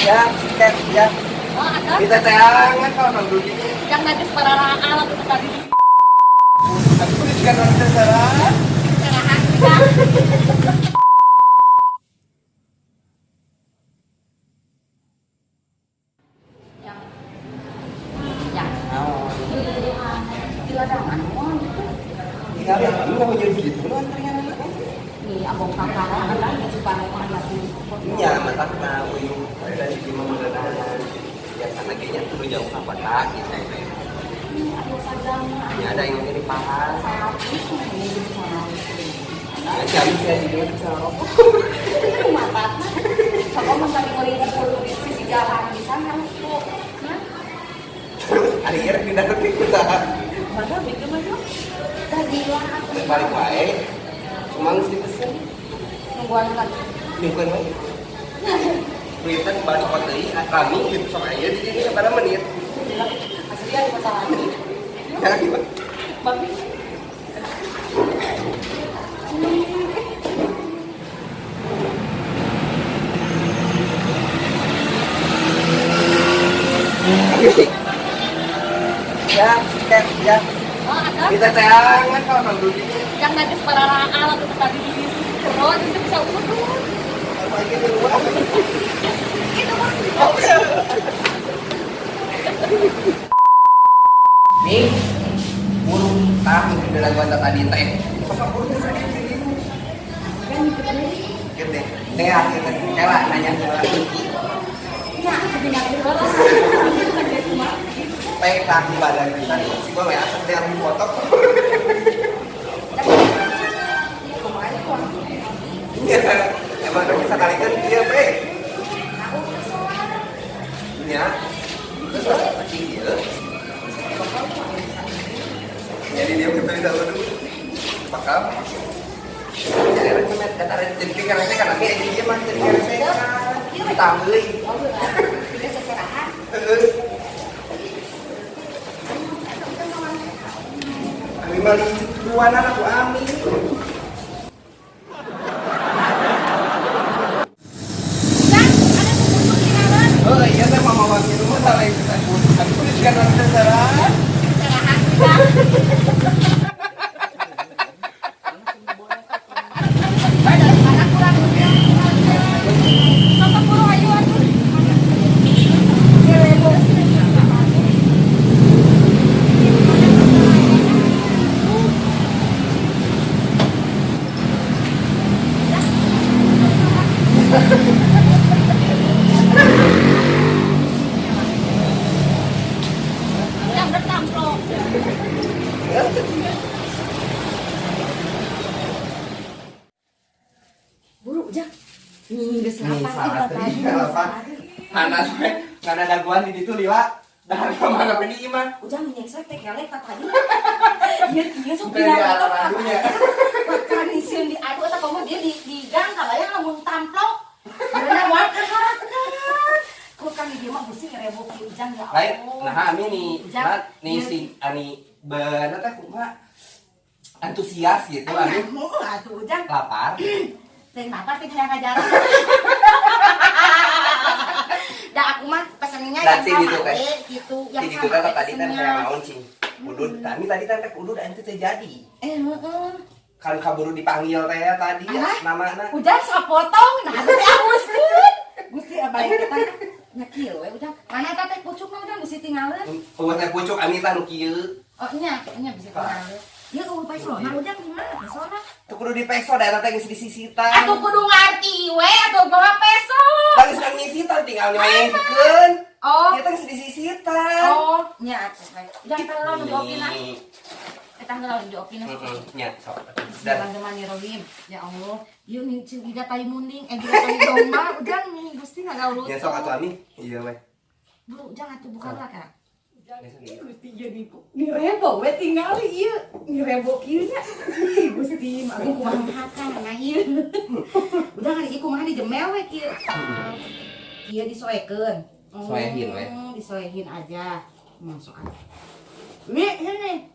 Ya, tet, ya. Oh, ada. Kita teangan kalau Bang Dudi. Yang najis para alat itu tadi. Aku juga nonton sarah. Serahan kita. Yang ya. Di ladangan mau gitu. Tinggal yang kamu nggak jadi gitu lu antarnya anak. Nih abang kakak ada di Cipanong lagi. Iya, mantap nah, uyung dari lima mudah-mudahan. Ya sana kayaknya tuh jauh apa tak gitu. Ya ada yang ini paha. Ya kami sih di dia bisa rokok. Mantap. Kalau mau tadi ngumpul di sisi jalan di sana kok. Nah, Terus hari ini tidak ngerti kita. mana bikin maju? Tadi lah aku Balik wae. Semang sih pesen. nungguan lagi. Nungguan wae. Duitan balik kota deui rame gitu sok aya di dieu sabaraha menit. Asli ada masalah lagi. Ya gimana? Babi. Ya, tet, ya. Oh, ada. Kita teangan kalau Bang Dudi. Yang najis para alat itu tadi di sisi terus itu bisa urut. Apa lagi di luar? Itu mah. Nih, burung tah mungkin dalam gua tadi teh. Sosok burung teh sakit sih Kan gitu deh. Gitu. Teh akhirnya kela nanya kela kunci. Ya, aku tinggal di bawah. Teh kaki badan kita si gua we asap teh aku foto. Iya, emang udah bisa kali kan dia pe. Iya. Terus kucing dia. Jadi dia kita bisa dulu. Bakal. Jadi orang cuma kata jadi karena kan lagi jadi dia mah jadi karena saya ditambeli. Oh, tidak seserahan. Heeh. Ami mah licik duluan aku Ami. Kan ada kuku di dalam. Oh iya saya mau bawa ke rumah salah itu saya aku juga nonton sarah. Seserahan kita. Anak kurang. Sosok burung ayu atuh. Yang bertamplok. Buruk jah. Nih geus lapar tadi. Panas we, nggak ada daguan di ditu lila. Dahar ka mana pe di imah. Ujang menyeksa teh kelek tadi. Ieu kieu sok Dari bilang alam adunya. Bahkan sieun diadu eta komo dia di gang kabayang lamun tamplok. Bener moal keharekan. Ku kan di dieu mah gusti ngerebok si Ujang ya Allah. Lain, nah ami nih, Ujang. nah nih si ani bener teh kumaha antusias gitu ami Anu atuh Ujang. lapar. Teh lapar teh hayang ngajaran. Da aku mah pesennya yang Nanti sama gitu, teh. we, gitu, yang Jadi itu sama teh we tadi teh pesennya. hayang naon cing. Udud, tadi tadi teh udud ente teh jadi. Heeh. Kan kaburu dipanggil teh tadi ya, Alah. namana. Ujang sapotong, nah teh ahuskeun. Gusti abang eta nya kieu we Ujang. Mana eta teh pucukna Ujang bisi tingaleun. Eueuh teh pucuk ami tah nu kieu. Oh nya, nya bisa tingaleun. Ieu eueuh pesona Ujang di mana pesona? Teu kudu dipeso da eta teh geus disisitan. Atuh kudu ngarti we atuh bawa peso. Tah geus ngisitan tinggal nyoengkeun. Oh. Ieu teh geus disisitan. Oh, nya atuh we. Ujang teh lamun diopina. Eta lamun diopina. Heeh, nya sok. Dan Bismillahirrahmanirrahim. Ya Allah, ieu nih cing jiga tai munding, jiga tai domba, Ujang nih Gusti ngagaulutun. nya sok atuh ami. Iya we. Bro, Ujang atuh buka lah kak. Gusti jadi nirebo we tingali ieu nirebo kieu nya. Ih Gusti mah Aku kumaha makan nah ieu. Udah hari ieu kumaha dijemel we kieu. Kieu disoekeun. Soehin we. Disoehin aja. Masuk aja. Wi, sini.